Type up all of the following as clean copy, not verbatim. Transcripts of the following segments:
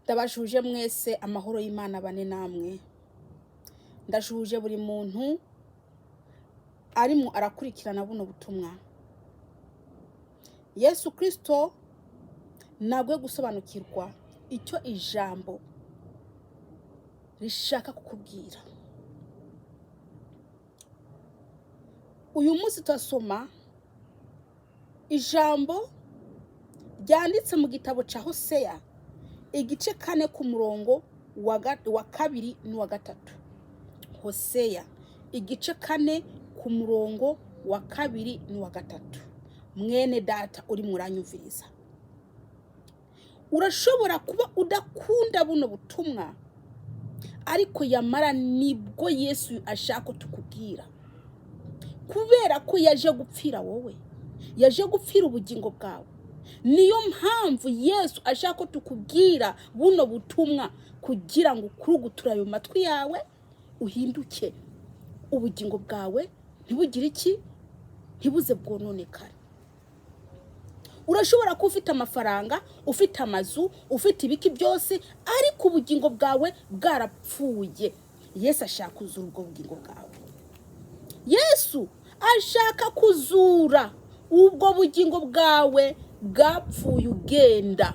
Ndabashuje mwese, amahoro y'Imana bane namwe. Ndashuje buri muntu arimo arakurikirana buno butumwa. Yesu Kirisito ntabwo gusobanukirwa icyo ijambo rishaka kukubwira. Uyu munsi turasoma ijambo ryanditse mu gitabo cya Hoseya, igice 4 ku murongo wa 2 n'uwa 3. Hoseya igice 4 ku murongo wa 2 n'uwa 3. Mwene data uri muranyumviriza, urashobora kuba udakunda buno butumwa, ariko yamara nibwo Yesu ashaka tukubwira, kubera ko yaje gupfira wowe, yaje gupfira ubugingo bwawe. Niyo mpamvu Yesu ashaka tukubwira buno butumwa, kugira ngo ukuruguture ayo matwi yawe uhinduke, ubugingo bwawe ntibugire iki, ntibuze bwononekare. Urashobora kuba ufite amafaranga, ufite amazu, ufite ibiki byose, ariko ubugingo bwawe bwarapfuye. Yesu ashaka kuzura ubwo bugingo bwawe. Yesu ashaka kuzura ubwo bugingo bwawe bwapfuye ugenda.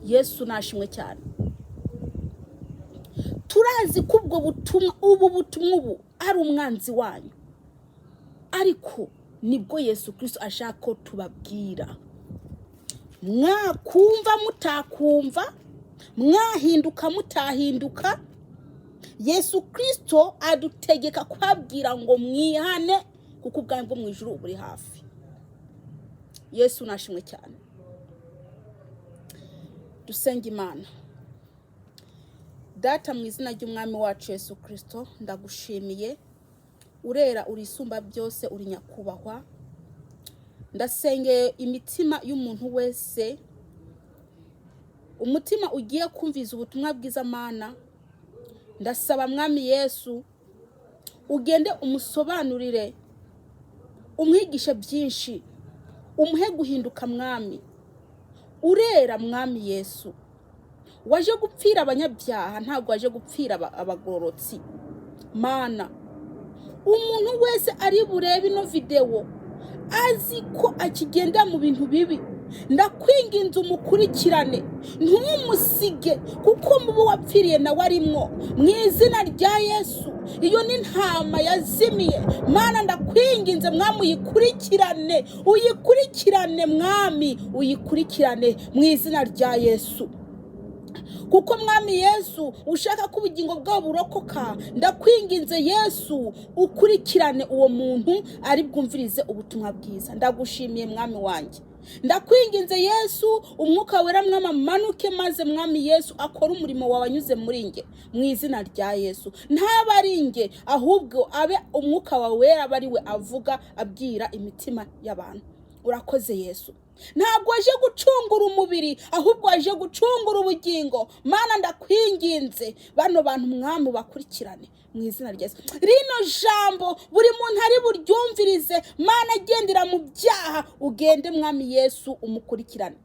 Yesu nashimwe cyane. Turazi ko ubwo butumwa, ubu butumwa ubu ari umwanzi wanyu, ariko nibwo Yesu Kirisito ashaka ko tubabwira. Mwakumva mutakumva, mwahinduka mutahinduka, Yesu Kirisito adutegeka kubabwira ngo mwihane, kuko ubwami bwo mu ijuru buri hafi. Yesu nashimwe cyane. Dusenga Imana. Data, mu izina ry'umwami wacu Yesu Kirisito, ndagushimiye. Urera, urisumba byose, uri nyakubahwa. Ndasengeye imitima y'umuntu wese, umutima ugiye kumviza ubutumwa bwiza. Mana, ndasaba mwami Yesu ugende umusobanurire, umwigishe byinshi, umuhe guhinduka. Mwami, urera, mwami Yesu, waje gupfira abanyabyaha, ntabwo waje gupfira abagororotsi. Mana, umuntu wese ari burebe ino videwo azi ko akigenda mu bintu bibi, ndakwinginze umukurikirane, ntumusige, kuko mubo wapfiriye nawe arimwo. Mu izina rya Yesu, iyo ni ntama yazimiye. Mana, ndakwinginze mwami, uyikurikirane, uyikurikirane mwami, uyikurikirane mu izina rya Yesu, kuko mwami Yesu ushaka ko ubugingo bwabo burokoka. Ndakwinginze Yesu, ukurikirane uwo muntu ari bwumvirize ubutumwa bwiza. Ndagushimiye mwami wanjye. Ndakwinginze Yesu, umwuka wera mwami amanuke, maze mwami Yesu akore umurimo wawe anyuze muri nge. Mu izina rya Yesu, ntaba ari nge, ahubwo abe umwuka wawe wera, abe ari we avuga abwira imitima y'abantu. Urakoze Yesu. Ntabwo waje gucungura umubiri, ahubwo waje gucungura ubugingo. Mana, ndakwinginze, bano bantu mwami bakurikirane mu izina rya Yesu. Rino jambo buri muntu ari buryumvirize, Mana, agendera mu byaha, ugende mwami Yesu umukurikirane.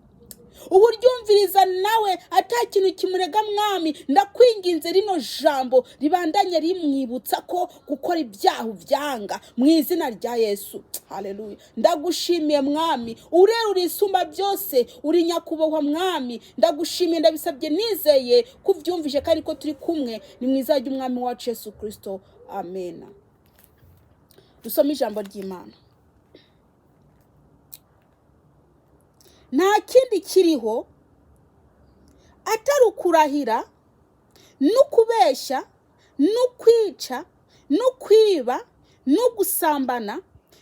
Uburyumviriza nawe ata kintu kimurega, mwami ndakwinginze, rino jambo ribandanye rimwibutsa ko gukora ibyaha byanga, mu izina rya Yesu. Haleluya. Ndagushimiye mwami, urera, urisumba byose, uri nyakubahwa mwami. Ndagushimiye, ndabisabye nizeye ko ubyumvise kandi ko turi kumwe. Ni mu izina ry'umwami wacu Yesu Kirisito, amena. Dusome ijambo ry'Imana. Nta kindi kiriho atari ukurahira no kubeshya no kwica no kwiba no gusambana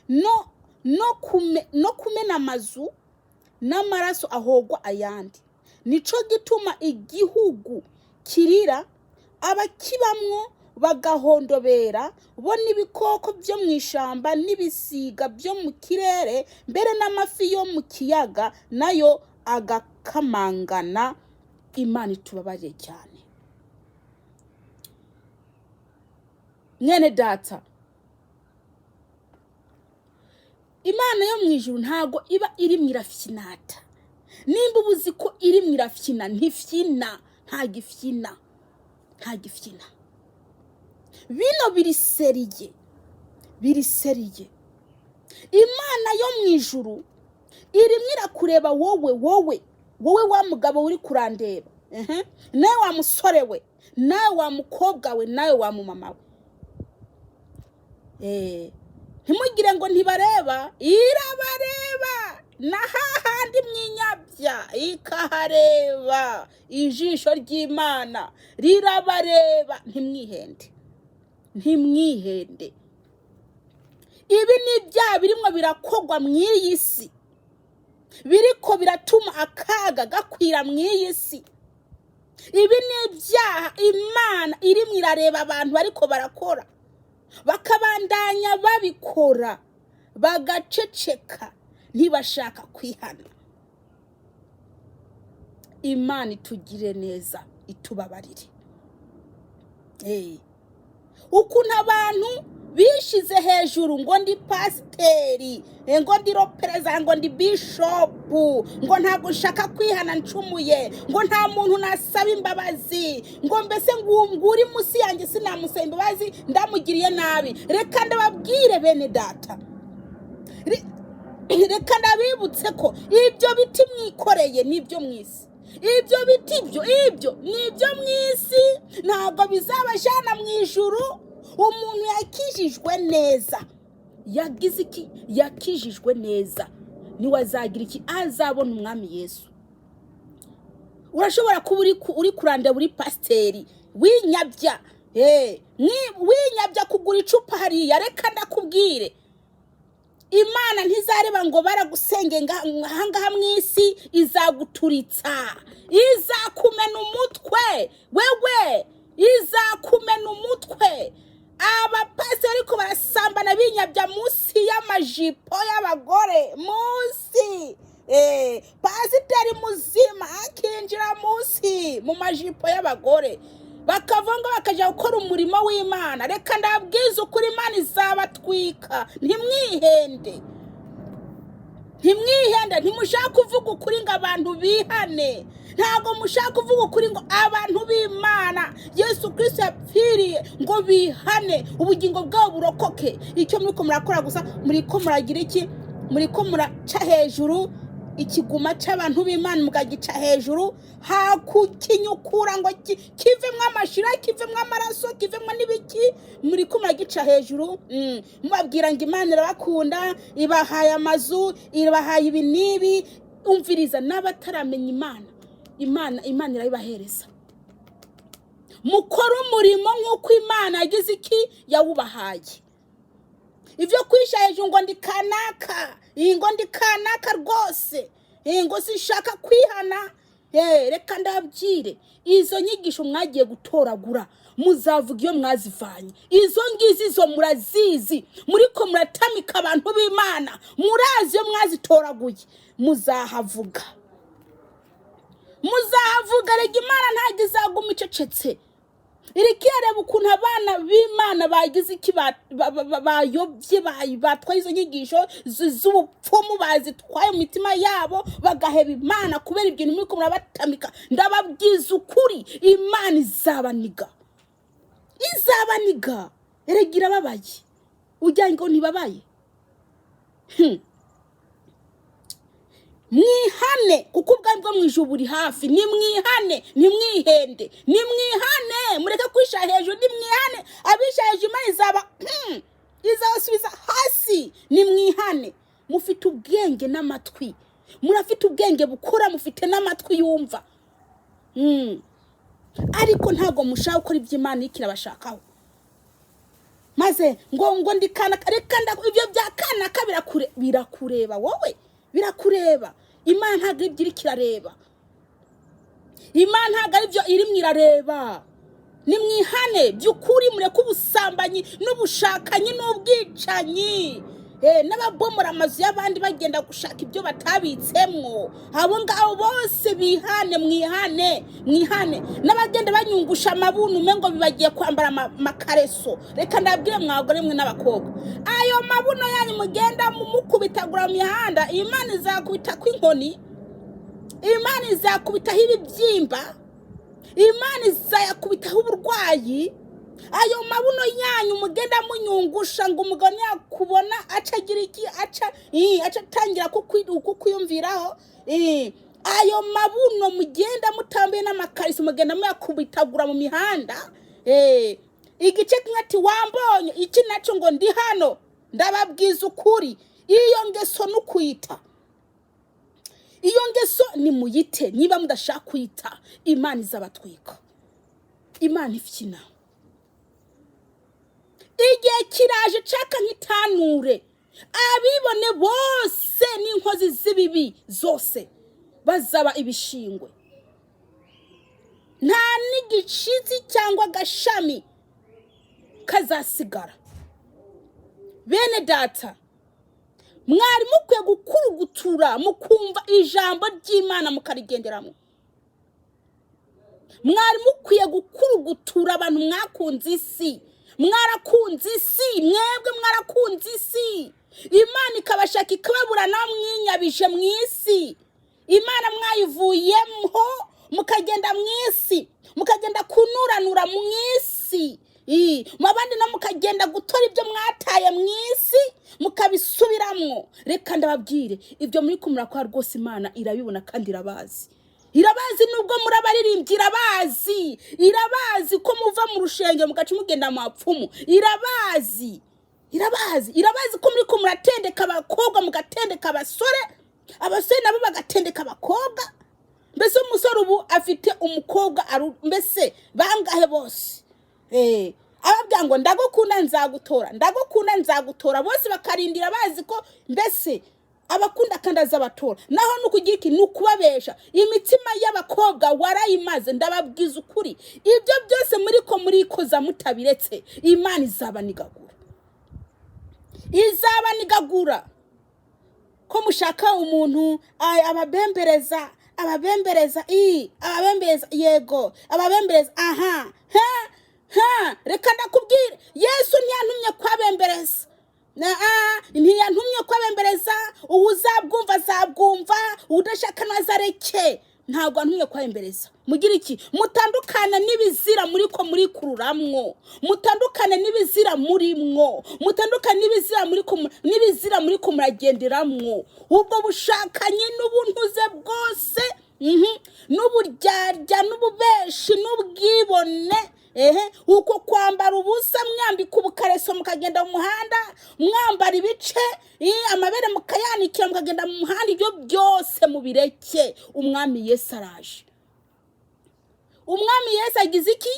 no kumena amazu n'amaraso ahogwa ayandi. Nico gituma igihugu kirira, abakibamwo bagahondobera, bo n'ibikoko byo mu ishyamba n'ibisiga byo mu kirere, mbere n'amafi yo mu kiyaga nayo agakamangana. Imana itubabarire cyane. Mwene data, Imana yo mu ijuru ntago iba iri mu irafinata, Nimba uba uzi ko irimwo irafyina, ntifyina, ntagifyina, ntagifyina. Bino biri sérieux, biri sérieux. Imana yo mu ijuru irimo irakureba wowe, wowe, wowe wa mugabo uri kurandeba, ehe, nawe wa musore we, nawe wa mukobwa we, nawe wa mumama we. Ntimugire ngo ntibareba, irabareba. Na hahandi mwinyabya ikahareba. Ijisho ry'Imana rirabareba. Ntimwihende, ntimwihende. Ibi ni ibyaha birimo birakogwa mu iyi si, biriko biratuma akaga gakwira mu iyi si. Ibi ni ibyaha Imana irimo irareba abantu bariko barakora, bakabandanya babikora, bagaceceka, ntibashaka kwihana. Imana itugire neza, itubabarire. Ukuntu abantu bishize hejuru ngo ndi pasiteri, ngo ndi ropereza, ngo ndi bishopu, ngo ntabwo nshaka kwihana ncumuye, ngo nta muntu nasaba imbabazi, ngo mbese ngo uri munsi yanjye sinamusaba imbabazi ndamugiriye nabi. Reka ndababwire bene data, reka ndabibutse ko ibyo biti mwikoreye ni ibyo mu isi. Ibyo biti byo, ibyo ni ibyo mu isi, ntabwo bizabajyana mu ijuru. Umuntu yakijijwe neza, yagize iki? Yakijijwe neza, niwe azagira iki? Azabona Umwami Yesu. Urashobora kuba uri kurandeba, uri pasiteri, winyabya, winyabya kugura icupa hariya. Reka ndakubwire, Imana ntizareba ngo baragusenge ahangaha mu isi. Izaguturitsa, izakumena umutwe wewe, izakumena umutwe. Abapasiteri ariko barasambana, binyabya munsi y'amajipo y'abagore munsi. Pasiteri muzima akinjira munsi mu majipo y'abagore, bakava ngo bakajya gukora umurimo w'Imana. Reka ndabwize ukuri, Imana izabatwika. Ntimwihende, ntimwihende. Ntimushaka kuvuga ukuri ngo abantu bihane. Ntabwo mushaka kuvuga ukuri ngo abantu b'Imana Yesu Kirisito yapfiriye ngo bihane, ubugingo bwabo burokoke. Icyo muri ko murakora gusa, muri ko muragira iki? Muri ko muraca hejuru ikiguma cy'abantu b'Imana, mukagica hejuru hakukinyukura ngo kivemo amashira, kivemo amaraso, kivemo n'ibiki. Muri ko muragica hejuru, mubabwira ngo Imana irabakunda, ibahaye amazu, ibahaye ibi n'ibi. Umviriza, n'abataramenya Imana, Imana irabibahereza. Mukore umurimo nk'uko Imana yagize iki? Yawubahaye. Ibyo kwisha hejuru ngo ndi kanaka, iyi ngo ndi kanaka rwose, iyi ngo sinshaka kwihana. Reka ndabyire, izo nyigisho mwagiye gutoragura muzavuga iyo mwazivanye. Izo ngizi zo murazizi, muriko muratamika abantu b'Imana, murazi iyo mwazitoraguye. Muzahavuga, muzahavuga. Rega Imana ntabwo izaguma icecetse, iriko irareba ukuntu abana b'Imana bagize iki? Bayobye, batwaye izo nyigisho z'ubupfumu, bazitwaye mu mitima yabo, bagaheba Imana kubera ibintu muriko murabatamika. Ndababwiza ukuri, Imana izabaniga, izabaniga. Erega irababaye, ujya ngo ntibabaye. Mwihane, kuko ubwami bwo mu ijuru buri hafi. Nimwihane, nimwihende, nimwihane, mureke kwisha hejuru. Nimwihane. Abisha hejuru Imana izaba izabasubiza hasi. Nimwihane. Mufite ubwenge n'amatwi, murafite ubwenge bukora, mufite n'amatwi yumva. Ariko ntabwo mushaka gukora ibyo Imana iriko irabashakaho. Maze ngo ndi kanaka. Reka ibyo bya kanaka birakureba wowe, birakureba. Imana ntabwo ibyo iriko irareba, Imana ntabwo ari byo irimo irareba. Nimwihane by'ukuri, mureke ubusambanyi n'ubushakanyi n'ubwicanyi, n'ababomora amazu y'abandi bagenda gushaka ibyo batabitsemwo. Abo ngabo bose bihane, mwihane, mwihane. N'abagenda banyungusha amabuno umengo bibagiye kwambara amakareso. Reka ndabwire mwagore mwe n'abakobwa, ayo mabuno yanyu mugenda mukubitagura mu mihanda, Imana izakubita kw'inkoni. Imana izakubitaho ibibyimba, Imana izayakubitaho uburwayi. Ayo mabuno yanyu mugenda munyungusha ngo umugabo yakubona aca agira iki, aca atangira kukwiyumviraho. Ayo mabuno mugenda mutambaye n'amakariso, mugenda muyakubitagura mu mihanda. Igice kimwe ati wambonye iki, nacyo ngo ndi hano. Ndababwiza ukuri, iyo ngeso nukuyita, iyo ngeso nimuyite. Niba mudashaka kuyita, Imana izabatwika. Imana ifyina. Igihe kiraje caka nk'itanure, abibone bose n'inkozi z'ibibi zose bazaba ibishingwe, nta n'igishitsi cyangwa agashami kazasigara. Bene data, mwari mukwiye gukurugutura mukumva ijambo ry'Imana, mukarigenderamo. Mwari mukwiye gukurugutura. Abantu mwakunze isi, mwarakunze isi, mwebwe mwarakunze isi, Imana ikabashaka ikababura, nawe mwinyabije mu isi. Imana mwayivuyemo mukagenda mu isi, mukagenda kunuranura mu isi, mu abandi no mukagenda gutora ibyo mwataye mu isi mukabisubiramwo. Reka ndababwire, ibyo muri kumurakora rwose Imana irabibona kandi irabazi, irabazi. Nubwo muri abaririmbyi, irabazi, irabazi ko muva mu rushengero mugaca mugenda mu bapfumu. Irabazi, irabazi, irabazi ko muri ko muratendeka abakobwa, mugatendeka abasore, abasore nabo bagatendeka abakobwa. Mbese umusore ubu afite umukobwa mbese bangahe bose? Ababwira ngo ndagukunda nzagutora, ndagukunda nzagutora, bose bakarindira bazi ko mbese abakunda kandi azabatora. Naho ni ukugira iki? Ni ukubabesha. Imitima y'abakobwa warayimaze. Ndababwiza ukuri, ibyo byose muri ko murikoza mutabiretse, Imana izabanigagura, izabanigagura. Ko mushaka umuntu ababembereza, ababembereza, ababembereza, yego ababembereza, aha ha ha. Reka ndakubwire, Yesu ntiyantumye kwabembereza, ntiyantumye kwabembereza. Uwo uzabwumva azabwumva, udashaka ntazareke. Ntabwo antumye kwabembereza. Mugira iki? Mutandukane n'ibizira muri ko murikururamwo, mutandukane n'ibizira murimwo, mutandukane n'ibizira muri ko n'ibizira muri ko muragenderamwo. Ubwo bushakanyi n'ubuntuze bwose, n'uburyarya n'ububeshi n'ubwibone, ehe, uko kwambara ubusa, mwambika ubukareso mukagenda mu muhanda, mwambara ibice, amabere mukayanikira mukagenda mu muhanda, ibyo byose mubireke. Umwami Yesu araje. Umwami Yesu agize iki?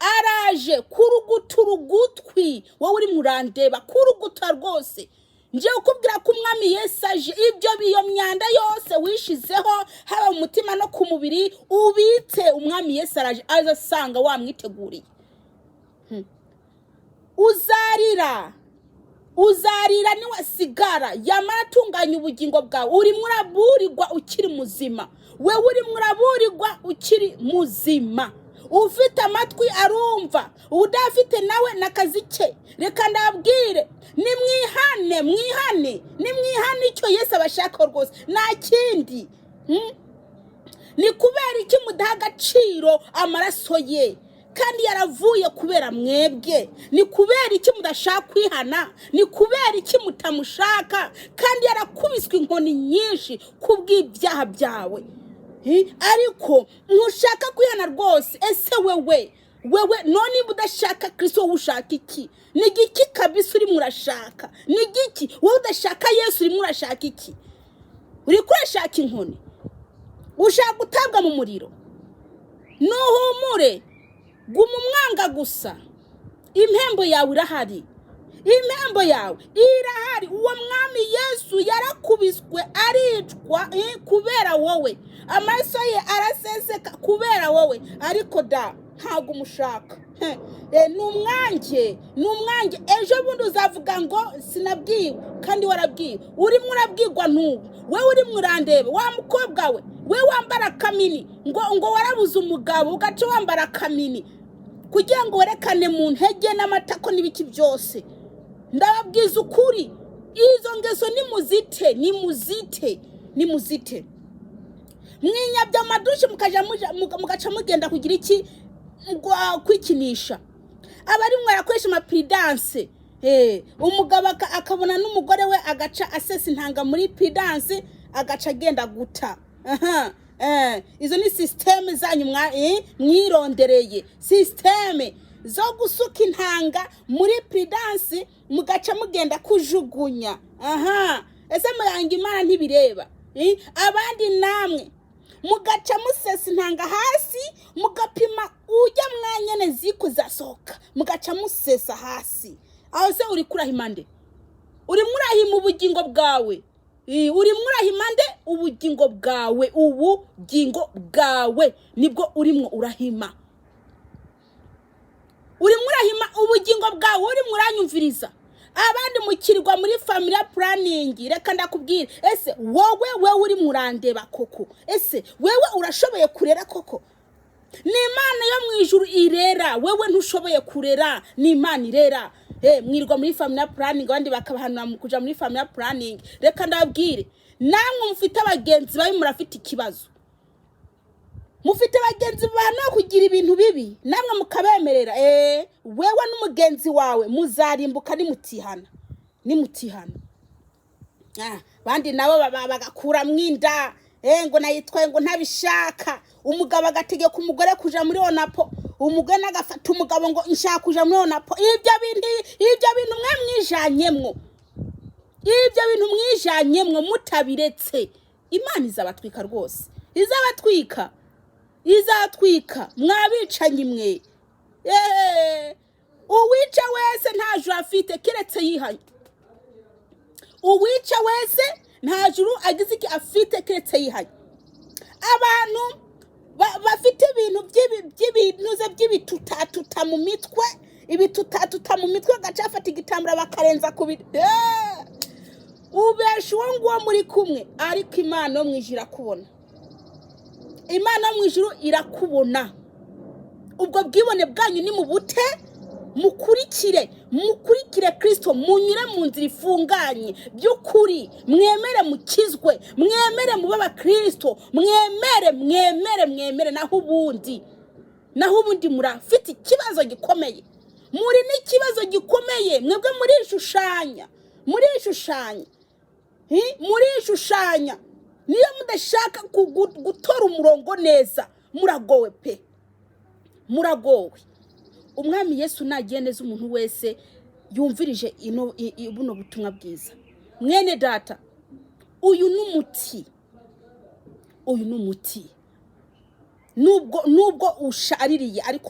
Araje. Kurugutura ugutwi, wowe uri murandeba, kuruguta rwose. Ngiye kukubwira ko umwami Yesu aje. Ibyo iyo myanda yose wishizeho, haba mu mutima no ku mubiri, ubitse. Umwami Yesu araje, aza asanga wamwiteguriye. Uzarira, uzarira niwasigara yamara atunganya ubugingo bwawe. Urimo uraburirwa ukiri muzima, wewe urimo uraburirwa ukiri muzima. Ufite amatwi arumva, udafite nawe n'akazi ke. Reka ndabwire, nimwihane, mwihane, nimwihane. Icyo Yesu abashaka rwose nta kindi. Ni kubera iki mudaha agaciro amaraso ye kandi yaravuye kubera mwebwe? Ni kubera iki mudashaka kwihana? Ni kubera iki mutamushaka kandi yarakubiswe inkoni nyinshi kubw'ibyaha byawe? Ariko ntushaka kwihana rwose. Ese wewe, wewe none niba udashaka Kristo, wowe ushaka iki? Ni igiki kabisa urimo urashaka? Ni igiki? Wowe udashaka Yesu, urimo urashaka iki? Uri kurashaka inkoni, ushaka gutabwa mu muriro. Nuhumure, guma umwanga gusa, impembo yawe irahari, impembo yawe irahari. Uwo mwami Yesu yarakubiswe aricwa, kubera wowe, amaraso ye araseseka kubera wowe, ariko da ntabwo umushaka. Ni umwange, ni umwange. Ejo bundi uzavuga ngo sinabwiwe, kandi warabwiwe. Urimo urabwirwa n'ubu. Wowe urimo urandeba, wa mukobwa we, we wambara akamini ngo warabuze umugabo, ugaca wambara akamini kugira ngo werekane mu ntege n'amatako n'ibiki byose. Ndababwiza ukuri, izo ngeso nimuzite, nimuzite, nimuzite. Mwinyabya amadushe, mukaja mugaca mugenda kugira iki? Kwikinisha. Abari mwarakoresha amaPrudence. Umugabo akabona n'umugore we, agaca asesa intanga muri Prudence, agaca agenda guta. Aha, izo ni système zanyu mwirondereye, système zo gusuka intanga muri Prudence, mugaca mugenda kujugunya. Aha, ese muranga Imana ntibireba? Abandi namwe mugaca musesa intanga hasi, mugapima ujya mwanyene ziku zasohoka, mugaca musesa hasi. Aho se uri kurahima nde? Urimo urahima ubugingo bwawe. Urimo urahima nde? Ubugingo bwawe, ubugingo bwawe nibwo urimo urahima. Urimo urahima ubugingo bwawe, urimo uranyumviriza. Abandi mukirirwa muri family planning, reka ndakubwira. Ese wowe, wewe urimo urandeba koko, ese wewe urashoboye kurera koko? Ni Imana yo mu ijuru irera, wewe ntushoboye kurera, ni Imana irera. Mwirirwa muri family planning, abandi bakabahanura mu kuja muri family planning. Reka ndababwire, namwe mufite abagenzi babi, murafite ikibazo. Mufite bagenzi bahanura kugira ibintu bibi, namwe mukabemerera. Wewe n'umugenzi wawe muzarimbuka nimutihana, nimutihana. Bandi nabo bagakuramwo inda, ngo nayitwaye ngo ntabishaka. Umugabo agategeka umugore kuja muri onapo, umugore nagafata umugabo ngo nshaka kuja muri onapo. Ibyo bintu mwe mwijanyemwo, ibyo bintu mwijanyemwo, mutabiretse Imana izabatwika rwose, izabatwika, izatwika mwabicanyi mwe. Uwica wese nta juru afite keretse yihanye. Uwica wese nta juru agize iki afite keretse yihanye. Abantu bafite ibintu by'ibinuze by'ibitutatuta mu mitwe, ibitutatuta mu mitwe, bagaca bafata igitambaro bakarenza ku ubesha uwo nguwo muri kumwe, ariko Imana yo mu ijuru irakubona. Imana yo mu ijuru irakubona. Ubwo bwibone bwanyu ni mu bute, mukurikire, mukurikire Kirisito, munyure mu nzira ifunganye by'ukuri, mwemere mukizwe, mwemere mube abakirisito, mwemere, mwemere, mwemere. Naho ubundi murafite ikibazo gikomeye, muri n'ikibazo gikomeye mwebwe. Murishushanya, murishushanya, murishushanya. Niyo mudashaka gutora umurongo neza, muragowe pe, muragowe. Umwami Yesu nagiye neza umuntu wese yumvirije ino buno butumwa bwiza. Mwene data, uyu ni umuti, uyu ni umuti, nubwo ushaririye ariko.